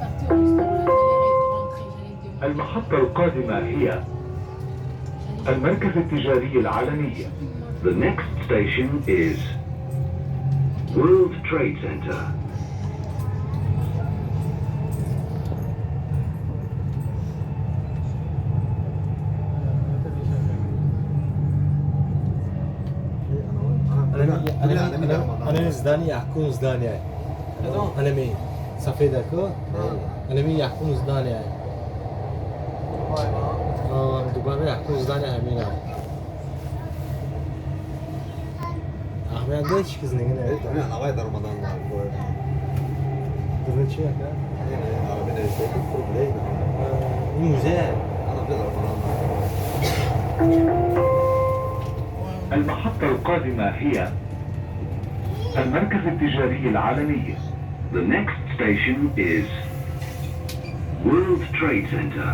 Partie au restaurant, j'allais rentrer, j'allais demander. المحطة القادمة هي المركز التجاري العالمي. The next station is World Trade Center. Анами здание якум здание. Анами сафедако. Анами якум здание. Дубай якум здание ҳамина. Аҳмият ҳеч киз нигина. Навай даромадан. Дурун чи ака? Ин музей. المحطة القادمة هي المركز التجاري العالمي. The next station is World Trade Center.